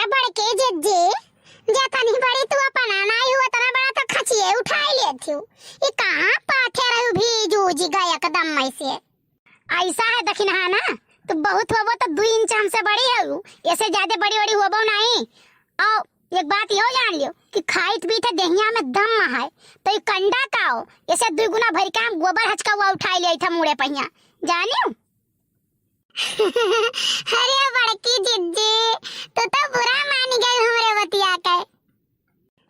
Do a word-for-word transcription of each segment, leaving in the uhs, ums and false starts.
ए बड़की जिज्जी, जतनी बड़ी तू अपना नाई हुआ, तना बड़ा तो खचिए उठाई लेत हूँ। ई कहाँ पाथे रहू, भीज उज गए एकदम में से। ऐसा है दखिनहा ना, तू बहुत होबो तो दू इंच हमसे बड़ी है, ऐसे ज्यादा बड़ी बड़ी होबो नहीं। और एक बात यो जान लियो कि खाइत पीते देहिया में दम है, तो ई कंडा का हो, ऐसे दुई गुना भर के हम गोबर हचका हुआ उठाई ले था मुड़े पहिया, जानियो। अरे बड़की जिज्जी, तू तो बुरा मान गई हमरे बतिया के।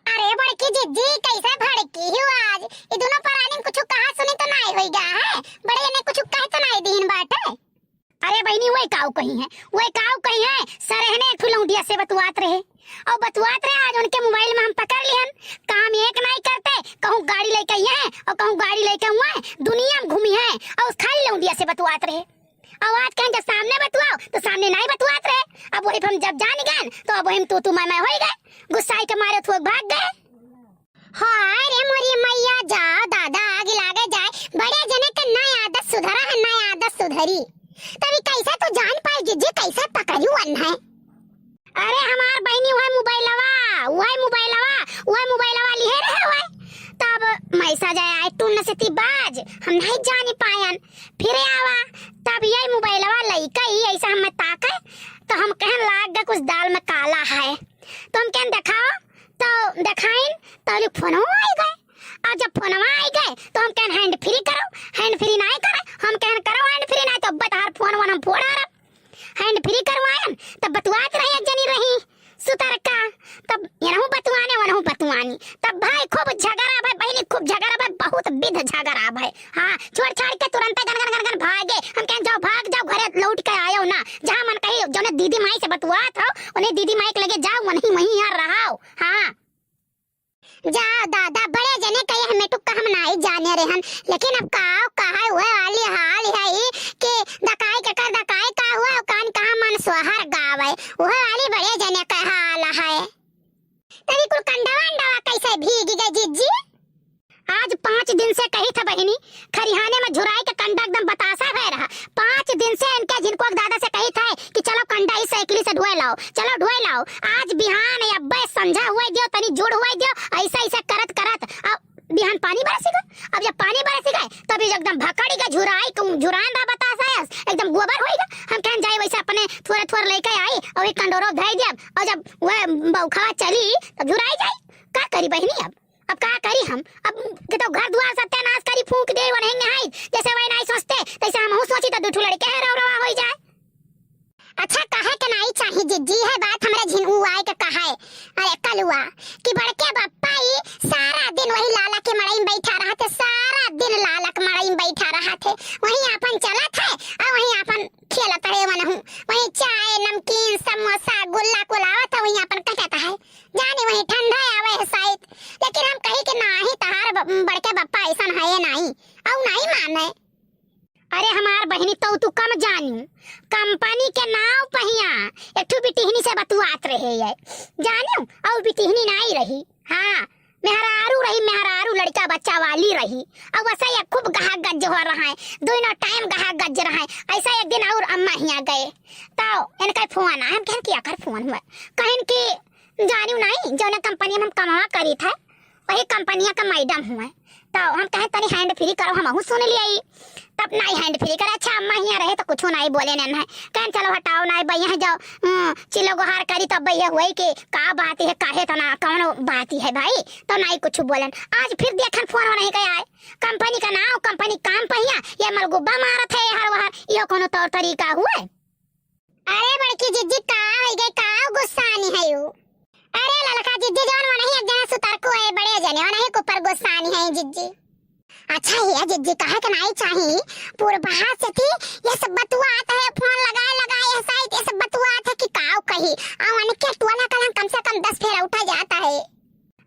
अरे बड़की जिज्जी, कैसे भड़की हो आज? ई दोनों परानी कुछ कहा सुनी तो नाई होई गा है? बड़े ने कुछ कहे तो नाई दीन बाटे। अरे बहिनी, वही काऊ कही है, वही काऊ कही है, सरहने एक ठो लौंडिया से बतुआत रहे, और बतुआत रहे, आज उनके मोबाइल में हम पकड़ लिहन, काम एक नाई करते, कहूँ गाड़ी लेके आई है और कहूँ गाड़ी लेके हुआ है, दुनिया में घूमी है, और उस खाली लौंडिया से बतुआत रहे। और आज कहें जब सामने बतुआओ तो सामने नाई बतुआत रहे। अब वही हम जब जान गए तो अब वही तू तू मैं मैं होई गए, गुस्साई के मारे थोक भाग गए। हाय रे मोरी मैया, जा दादा, आग लागे जाए। बड़े जने के नया आदत सुधरा है, नया आदत सुधरी। तभी कैसे तू जान पाई जिज्जी, कैसे पकड़ू वन है? अरे हमार बहिनी वह मोबाइलवा, वह मोबाइलवा, वह मोबाइलवा लिहे रहे वह। तब मैसेज आए, तू नसीबी बाज, हम नहीं जानी पायन। फिर आवा, तब यही मोबाइलवा लइका ही ऐसा हमें ताके, तो हम कहन लाग गए कुछ दाल में काला है। तो हम कहन देखाओ, तो देखाइन, तो फोन आई गए। और जब फोनवा आई गए तो हम कहन हैंड फ्री करो, हैंड फ्री नाई करे, हम कहन करो हैंड फ्री, नाई तो अब्बे तहार फोन वन हम फोड़ा रहा। हैंड फ्री करवायन तब बतुआत रहे, एक जनी रही सुतरका, तब यनहु बतुआने वनहु बतुआनी। तब भाई खूब झगड़ा भाई, बहिनी खूब झगड़ा भाई, बहुत विध झगड़ा भाई। हाँ, छोड़ छाड़ के तुरंत गन गन गन गन भागे। हम कहन जाओ, भाग जाओ, घरे लौट के आयो ना। जहाँ मन कही जौने दीदी माई से बतुआत हो, उन्हें दीदी माई के लगे जाओ, वहीं वहीं यहाँ रहो। हाँ। जा दादा, बड़े जने कहे हमें टुक्का हम नाई जाने रहन, लेकिन अब का कहा हुए वाली हाल है ई कि दकाई के कर दकाई का हुआ और कान कहाँ मन सोहर गावे, वह वाली बड़े जने का हाल है। तभी कुल कंडवा अंडवा कैसे भीग गए जिज्जी? आज पाँच दिन से कही था बहिनी, खरिहाने में झुराई के कंडा एकदम बतासा भय रहा। पाँच दिन से इनके झिनको के दादा से कही था कि चलो कंडा इस साइकिल से ढोए लाओ, चलो ढोए लाओ। आज बिहान अब्बे संझा हुए दियो, तनी जुड़ हुए दियो, ऐसा ऐसा करत करत अब बिहान पानी बरसी गए। अब जब पानी बरसी गए तब ये एकदम भकड़ी के झुराई के झुरान रहा बतासा है, एकदम गोबर होई गए। हम कहन जाए वैसे अपने थोड़े थोड़े लेके आई और एक कंडोरो धई दिया, और जब वह बौखवा चली तब झुराई जाई। का करी बहिनी अब? अब का करी हम? अब के तो घर दुआर सत्यानाश करी, फूंक दे, वनहेंगे हाई। जैसे वही नाई सोचते, तैसे हमहू सोची तो दू ठो लड़के हैं, रौ रवा होई जाए। अच्छा, कहे के नाई चाही जिज्जी, है बात हमरे झिनू आए के कहे। अरे कलुआ, कि बड़के बप्पा ई सारा दिन वही लाला के मड़ई में बैठा रहा थे, सारा दिन लाला के मड़ई में बैठा रहा थे, वहीं आपन चलत है और वहीं आपन खेलत है, वनहू वहीं चाय, नमकीन, समोसा, गुल्ला कुल आवत है, वहीं आपन कटत है। जानी वहीं ठंडा आवे है शायद, लेकिन हम कही कि नाही, तहार ब-, बड़के बप्पा ऐसन है नाही, अउ नाही माने। अरे हमार बहिनी, तो तू कम जानी, कंपनी के नाव पहिया एक ठो बिटिहनी से बतुआत रहे है, जानियो, अउ बिटिहनी नाही रही, हाँ, मेहरारू रही, मेहरारू लड़का बच्चा वाली रही। अब वैसे ये खूब गहा गज हो रहा है, दोनों टाइम गहा गज रहा है। ऐसा एक दिन और अम्मा हिया गए, तो इनका फोन आया, हम कहन कि आकर फोन हुआ, कहन कि जानियो नाही, जौने कंपनी में हम कमावा करी थे, वही कंपनिया का मैडम हुए। तो हम कहे तनी हैंड फ्री करो, हमहू सुन लिया। तब नाही हैंड फ्री करे, अच्छा अम्मा हिया रहे तो कुछ नाही बोले ने है। कहन चलो हटाओ नाही, भैया जाओ, हम्म, चिल्लो गुहार करी तो भैया हुए कि का बात है, काहे तना, कौन बात है भाई, तो नाही कुछ बोलन। आज फिर देखन फोन नहीं गया है, कंपनी का नाव, कंपनी काम पहिया, ये मलगुब्बा मारत है हर वहर, यो कोनो तौर तरीका हुए? अरे बड़की जिज्जी, का होई गए, का गुस्सानी है यू? अरे ललका जिज्जी, जौन वनही एक जना सुतरको है, बड़े जने वनही के ऊपर गुस्सानी है जिज्जी। अच्छा ये जिज्जी, कहे के नाही चाही, पूर्वहा से थी ये सब बतुआत है, फोन लगाए लगाए ये साइड ये सब बतुआत है कि काव कही, आ उनके टोला कलम कम से कम दस फेरा उठा जाता है।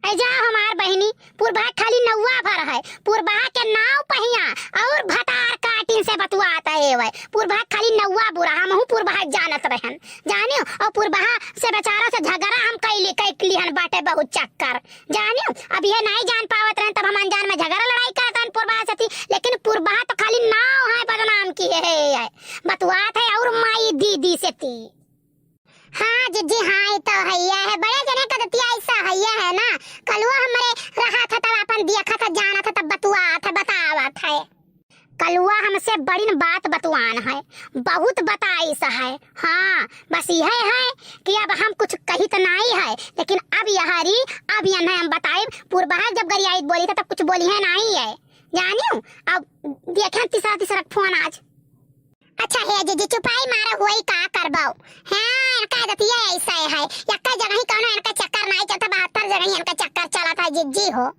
ऐ जा हमार बहिनी, पुरबहा खाली नौवा भर है, पुरबहा के नाव पहिया और भतार काटिन से बतुआत है वै। पुरबहा खाली नौवा बुरा, हमहू पुरबहा जानत रहन, जानियो, और पुरबहा से बेचारा से झगड़ा हम कैली, कैली हन बाटे बहुत चक्कर, जानियो। अब ये नाही जान पावत रहन, तब हम अनजान में झगड़ा लड़ाई करत रहन पुरबहा से थी, लेकिन पुरबहा तो खाली नाव है बदनाम की है, है, है। बतुआत है और माई दीदी से थी। हाँ जिज्जी, हाँ, ई तो है। यह है, बड़े जने का दतिया ऐसा है, यह है ना। कलुआ हमरे रहा था तब अपन देखा था, जाना था तब बतुआ था, बतावा था। कलुआ हमसे बड़िन बात बतुआन है, बहुत बताइस है। हाँ, बस यह है कि अब हम कुछ कहित नाई है, लेकिन अब यहरी, अब यन्हें हम बताइब। पूर्वहा जब गरियाइत बोली था तब कुछ बोली है नाई है, जानियो। अब देखें तीसरा, तीसरा फोन आज। अच्छा हे जिज्जी, चुपाई मारा हुई का करबो? हाँ, इनका आदतिया ऐसा है, यक्का जगह ही कौनो इनका चक्कर नाई चलता, बहत्तर जगह ही इनका चक्कर चला था जिज्जी हो।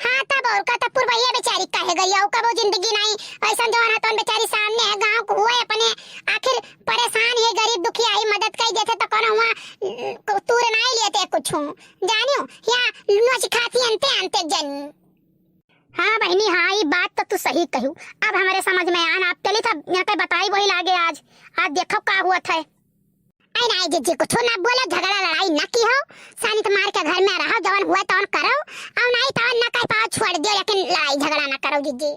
हाँ, तब और का, तब पुरवैया बेचारी काहे गई, और कबो जिंदगी नाई, ऐसा जौन है तौन बेचारी सामने है, गाँव को हुए अपने, आखिर परेशान है, गरीब दुखिया ही मदद कई देते तो कौन हुआ, तूर नाई लेते कुछ, जानियो, या नोच खाती अंते अंते जनी। हाँ बहिनी, हाँ, ई बात तो तू सही कहू। अब हमरे समझ में आन, आप चली था, यहाँ के बताई वही लागे आज। आज देखो का हुआ था। आई नाई जिज्जी, कुछ ना बोलो, झगड़ा लड़ाई ना की हो, सानित मार के घर में रहो, जवन हुआ तवन करो, और नाई तवन ना कह पाओ, छोड़ दियो, लेकिन लड़ाई झगड़ा ना करो जिज्जी।